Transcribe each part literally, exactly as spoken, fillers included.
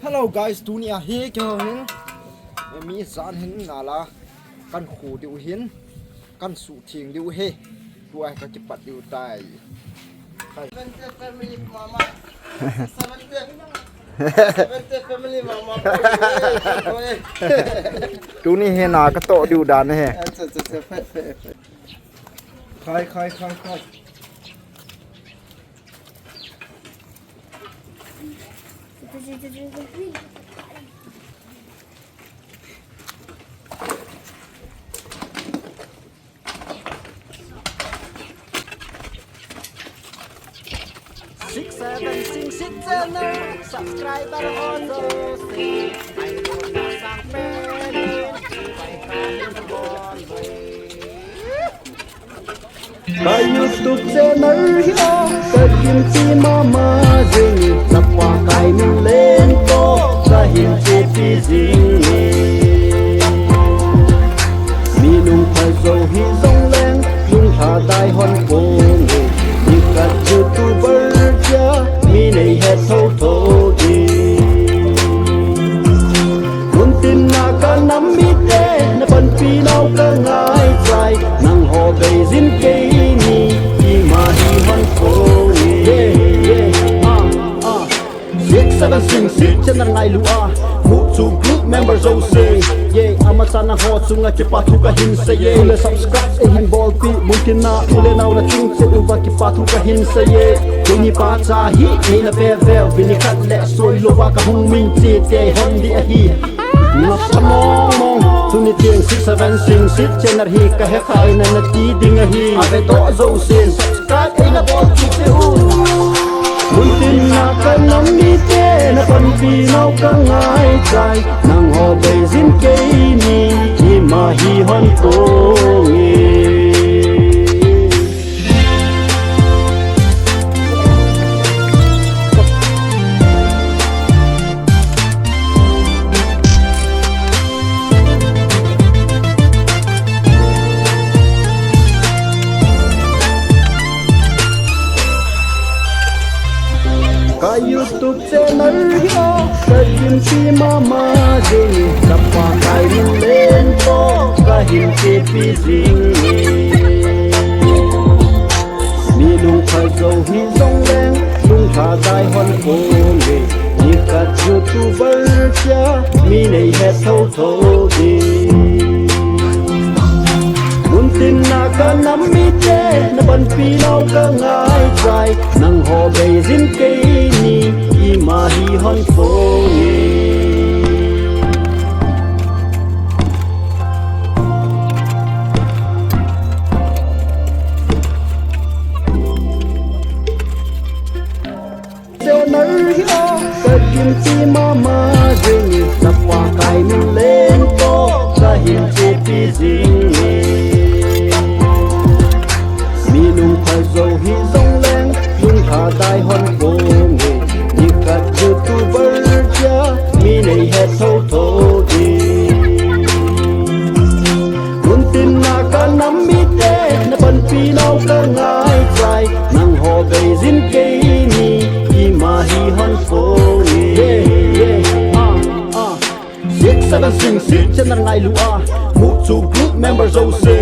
Hello guys, tuni a hi keiho hin, eh, mi jan hin nala kan khu diu hin, kan suhtheng diu hi. Tua hi ka kipat diu tai. Seventh family mama. Seventh, seventh family mama. Tuni hi na ka toh diu dan hi. Acha, acha, acha. Khai, khai, khai, khai. Six seven six six channel subscriber ho jouse, ai ko na sang pe ni, pai ka ni ko. Ka YouTube channel hi a, ka gimti mama jing, chapa kai min leng to, ka hin chepi jing. Mi nung pha jo hi jong leng, nung pha dai hon pong e. Mi khat YouTuber cha, mi nei het tho tho di. Mun tin na ka nam mite, na panpi nau ka ngai chai, nang ho bei jin kei ni, ima hi hon ko ni. Yeah, yeah, ah, ah. Six seven six six channel ngailu a, mu chu group member jouse. Yeah, ama cha nang ho chunga kipa thu ka hin sei e. Le subscribe ei hin bolpi, mun tin na, u le nao na chung che uva kipa thu ka hin sei e. Tuni pa cha hi, nei na pe ve, vini khat le soi lova ka hung min che te hon di ahi. Nga pha mong mong, tuni tieng six seven six six channel hi ka he khai na na ti ding ahi. Ave to jouse, subscribe ei na bol kit u. Mun tin na ka nam mite, na panpi nau ka ngai chai, nang ho bei jin kei ni, ima hi hon ko ni. Ka YouTube channel hi a, ka gimti mama jing, chapa kai min leng to, ka hin chepi jing. Mi nung pha jo hi jong leng, nung pha dai hon pong e. Mi khat YouTuber cha, mi nei het tho tho di. Mun tin na ka nam mite, na panpi nau ka ngai chai, nang ho bei jin kei ni, ima hi hon ko ni. Channel hi a, ka gimti mama jing, chapa kai min leng to, ka hin chepi jing. Mi nung pha jo hi jong leng, nung pha dai hon pong e. Mi khat YouTuber cha, mi nei het tho tho di. Mun tin na ka nam mite, na panpi nau ka ngai chai, nang ho bei jin kei ni, ima hi hon ko ni. Yeah, yeah, ah, ah. Six seven six six channel ngailu a, mu chu group member jouse.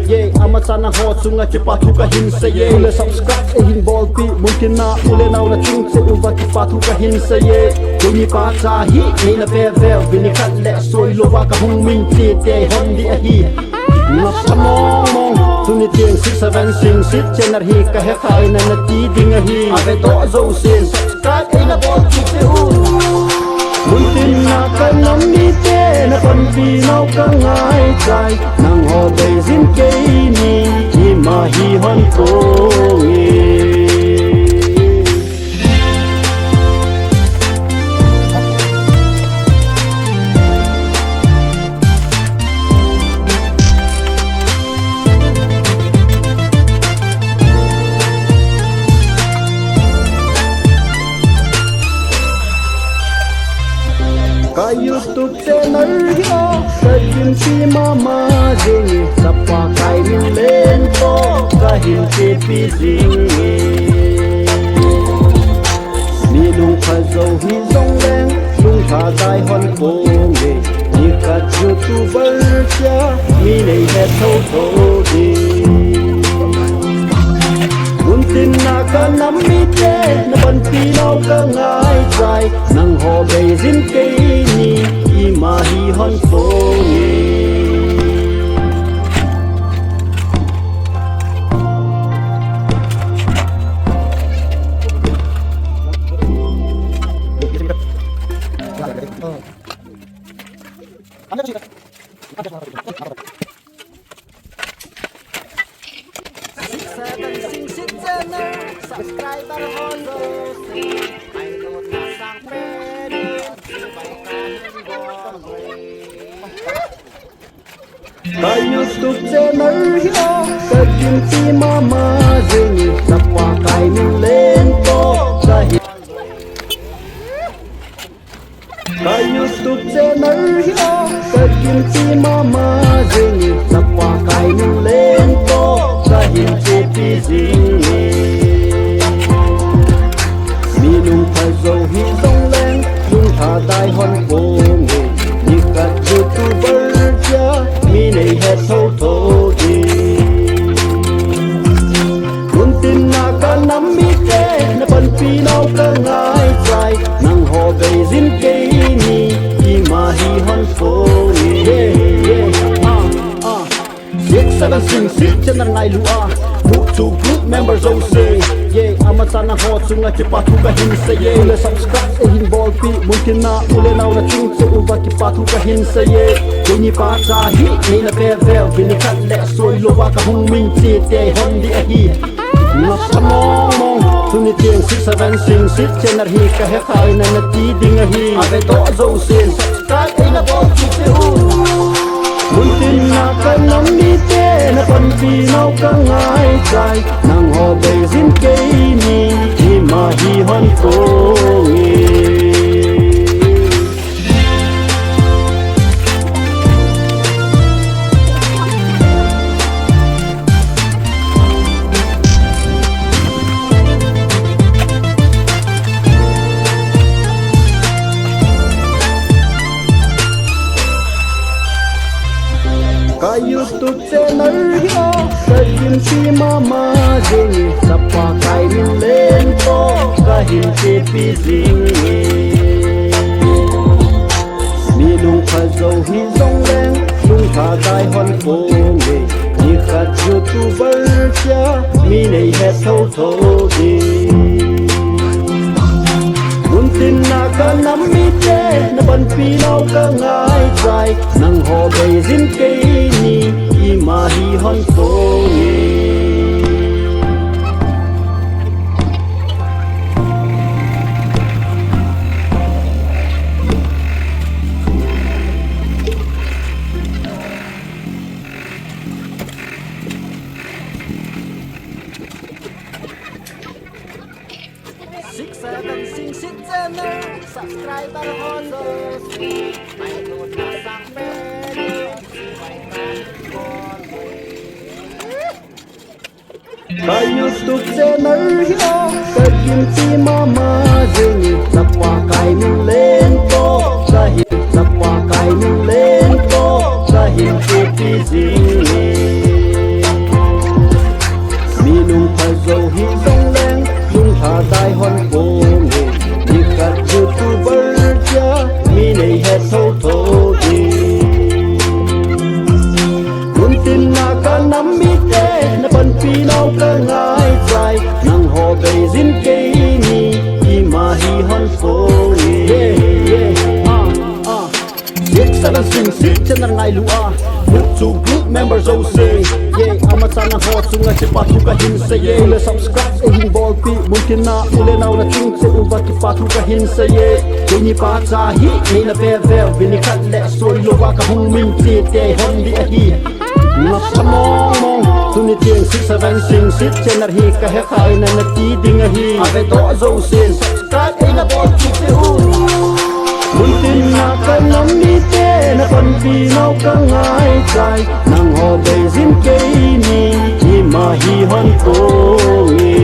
Yeah, ama cha nang ho chunga kipa thu ka hin sei e. Le subscribe ei hin bolpi, mun tin na, u le nao na chung che uva kipa thu ka hin sei e. Tuni pa cha hi, nei na pe ve, vini khat le soi lova ka hung min che te hon di ahi. Nga pha mong mong, tuni tieng six seven six six channel hi ka he khai na na ti ding ahi. Ave to jouse, subscribe ei na bol kit u. Mun tin na ka nam mite, na panpi nau ka ngai chai, nang ho bei jin kei ni, ima hi hon ko ni. Ka YouTube channel hi a, ka gimti mama jing, chapa kai min leng to, ka hin chepi jing. Mi nung pha jo hi jong leng, nung pha Tho tho ding. Muntin a ka nam mite, na panpi nau ka ngaichai, nangho beijin keini, ima hi hon pong e. Six seven Singsit Channel, subscriber ho jouse, ai lo na sang pen, bai ka hin bol. Ka YouTube channel hi a, ka gimti mama jing, na pa kai min len to, ka hi. Ka YouTube channel hi a, ka gimti mama jing, na pa kai min len to, ka hin chepi jing e. Mi nung pha jou hi jong leng, nung tha dai hon pong e. Ni khat YouTuber cha, mi nei het tho tho ding. Muntin a ka nam mite, na panpi nau ka ngaichai, nangho beijin keini, ima hi hon pong e. Yeah, yeah, ah, ah. Six seven Singsit Channel ngailu a, mu chu group member jouse. Yeah, ama cha nangho chunga kipa thu ka hin sei e. Le subscribe ei hin bolpi, muntin a u le nao na chung cheh uva kipa thu ka hin sei e. Keini pa cha hi, nei na pe vel, vini khat le soi lou va ka hung min che te hon di ahi. Na sa mong mong, tuni tiang Six seven Singsit Channel hi ka he khai na na ti ding ahi. A ve to jouse, subscribe ei na bol chu te u. Muntin a ka nam mite, na panpi nau ka ngaichai, nangho beijin keini, ima hi hon pong e. Ka YouTube channel hi a, ka gimti mama jing, na pa kai min len to, ka hin chepi jing e. Mi nung pha jou hi jong leng, nung tha dai hon pong e. Ni khat YouTuber cha, mi nei het tho tho ding. Muntin a ka nam mite, na panpi nau ka ngaichai, nangho beijin keini, ima hi hon pong e. Six seven Singsit Channel, subscriber ho jouse, ai lo na sang pen, bai ka hin bol. Ka YouTube channel hi a, ka gimti mama jing, na pa kai min len to, ka hin, na pa kai min len to, ka hin chepi jing e. Mi nung pha jou hi jong leng, nung tha dai hon pong e. Ni khat YouTuber cha, mi nei het tho tho ding. Muntin a ka nam mite, na panpi nau ka ngaichai, nangho beijin keini, ima hi hon pong e. Yeah, yeah, ah, ah. Six seven Singsit Channel ngailu a, mu chu group member jouse. Yeah, ama cha nangho chunga kipa thu ka hin sei e. Le subscribe ei hin bolpi, muntin a u le nao na chung cheh uva kipa thu ka hin sei e. Keini pa cha hi, nei na pe vel, vini khat le soi lou va ka hung min che te hon di ahi. Na sa mong mong, tuni tiang Six seven Singsit Channel hi ka he khai na na ti ding ahi. A ve to jouse, subscribe ei na bol kit te u. Muntin a ka nam mite, na panpi nau ka ngaichai, nangho beijin keini, ima hi hon pong e.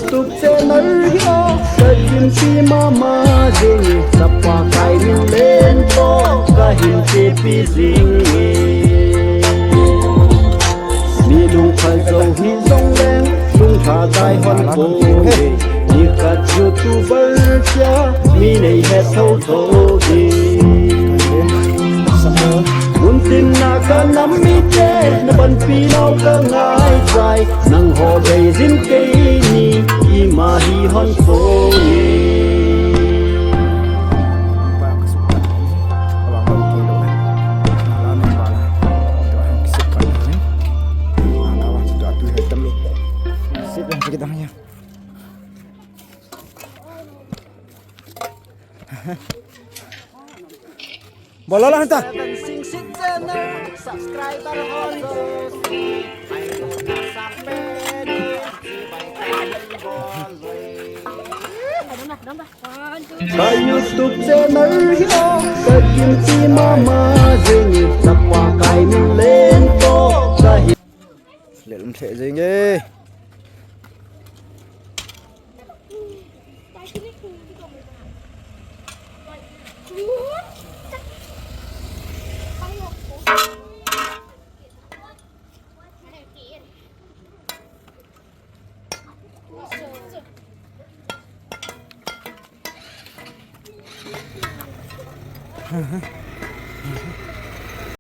Tuk channel hi o, ka gimpi mama jing e, sapa kai min len to, ka hin chepi jing e. Mi lungphal jou hi jong leng, lungthim dai hon ko e. Ni khat YouTuber cha, mi nei het tho tho e. Mun tin na ka nam mite, na panpi nau ka ngaichai, nangho bei jin kei ni, ima hi hon ko e. Bol la hanta. Seven Sing Six Channel, subscriber ho jo. Ka YouTube channel hi o, ka gimpi mama jing e, sapa kai min len to, ka hin Lel um lheh jeng e.